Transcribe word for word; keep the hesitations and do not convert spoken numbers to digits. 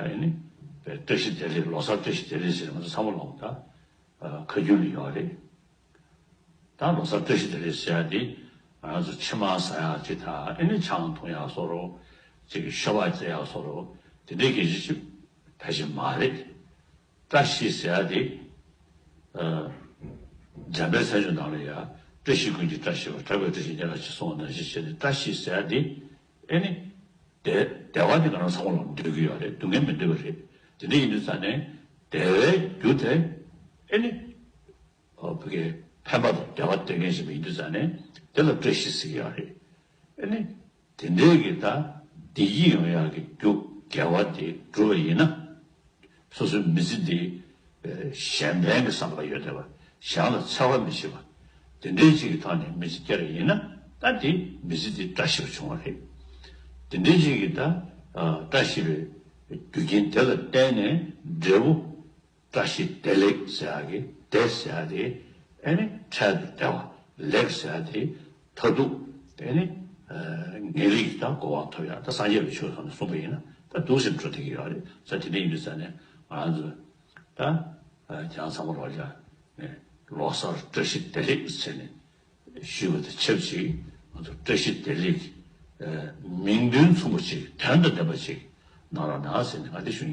ཨ་ནི་བཀྲ་ཤིས་བདེ་ལེགས། ལོ་གསར་བཀྲ་ཤིས་བདེ་ལེགས་ཟེར་ང་ཚོ་ཚང་མ་ལོག་ད་ཁ་རྒྱུན་ལ་ཡོད་རེད། ད་ལོ་གསར་བཀྲ་ཤིས་བདེ་ལེགས་ཟེར་ཡ་དེ་ང་ཚོ་ཕྱེ་མར་ཟ་ཡག་ཅིག་དང་། ཨ་ནི་ཆང་འཐུང་ཡག་བཟོ་འདྲ་ཅིག་ཤོ་སྦག་རྩེ་ཡག་བཟོ་འདྲ་དེ་འདྲའི་སྐད་ཆ་ཅིག་ཕལ་ཆེར་མ་རེད། བཀྲ་ཤིས་ཟེར་ཡ་དེ། འཇམ་དཔལ་མཚན་བརྗོད་ནང་ལ་ཡ། བཀྲ་ཤིས་ཀུན་གྱི་བཀྲ་ཤིས་པ། གྲགས་པའི་བཀྲ་ཤིས་ཉེར་ལྔ་ཞེས་གསུངས་པ་ནང་བཞིན་བྱས་ཏེ། བཀྲ་ཤིས་ཟེར་ཡ་དེ་ཨེ་ནི། བདེ་བདེ་བ་དེ་ང་རང་ཚང་མ་ལ་འདོད་ཀྱི་ཡོད་རེད། སྡུག་བསྔལ་མི་འདོད་པ་རེད། དེ་འདྲ་ཡིན་དུས་ཙང་ནས་བདེ་བའི་རྒྱུ་དེ་ཨེ་ནི། ཨོ་བོད་སྐད་ཕན་པ་དང་བདེ་བ་སྟེར་མཁན་ཞིག་ཡིན་དུས་ཙང་ནས་དེ་ལ་བཀྲ་ཤིས་ཟེར་གྱི་ཡོད་རེད། ཨེ་ནི། དེ་འདྲའི་གི་ད་བདེ་སྐྱིད་ཡོང་ཡག་གི་རྒྱུ་དགེ་བ་དེ་བསྒྲུབས་པ་ཡིན་ན། སོ་སོའི་མི་ཚེ་འདི་གཞན་ཕན་གྱི་བསམ་པ་ཡོད་བསྡད་པ། གཞན་ལ་འཚེ་བ་མི་བྱེད་པ། དེ་འདྲའི་ཅིག་གི་ཐོག་ནས་མི་ཚེ་སྐྱེལ་བ་ཡིན་ན། ད་དེ་མི་ཚེ་འདི་བཀྲ་ཤིས་པ་བྱུང་བ་རེད། དེ་འདྲའི་ཅིག་གི་ད་བཀྲ་ཤིས་པའི་རྒྱུ་རྐྱེན་དེ་ལ་བརྟེན་ནས་འབྲས་བུ། བཀྲ་ཤིས་བདེ་ལེགས་ཟེར་ཡག་གི་བདེ་ཟེར་ཡག་དེ་ཨེ་ནི་འཕྲལ་དུ་བདེ་བ། ལེགས་ཟེར་ཡག་དེ་མཐར་ཐུག་ཨེ་ནི་ངེས་ལེགས་ཀྱི་ད་གོ་འཕང་ཐོབ་ཡག། ད་སངས་རྒྱས་པའི་ཆོས་ཐོག་ནས་གསུངས་པ་ཡིན་ན་ད་འདུག་སེ་འགྲོ་བསྡད་ཀྱི་ཡོད་རེད། ས་དེ་འདྲ་ཡིན་དུས་ཙང་ནས་ང་ཚོ་ད་ཁྱེད་རང་ཚང་མ་ལོག་ལ་ནས་ལོ་གསར་བཀྲ་ཤིས་བདེ་ལེགས་ཟེར་ནས་ཞུས་པ་དང་ཆབས་ཅིག་ང་ཚོ་བཀྲ་ཤིས་བདེ་ལེགས་མིང་དོན་མཚུངས་པ་ཅིག་དོན་དང་ལྡན་པ་ཅིག་གནང་རོགས་གནང་ཟེར་ནས་ང་དེ་ཞུ།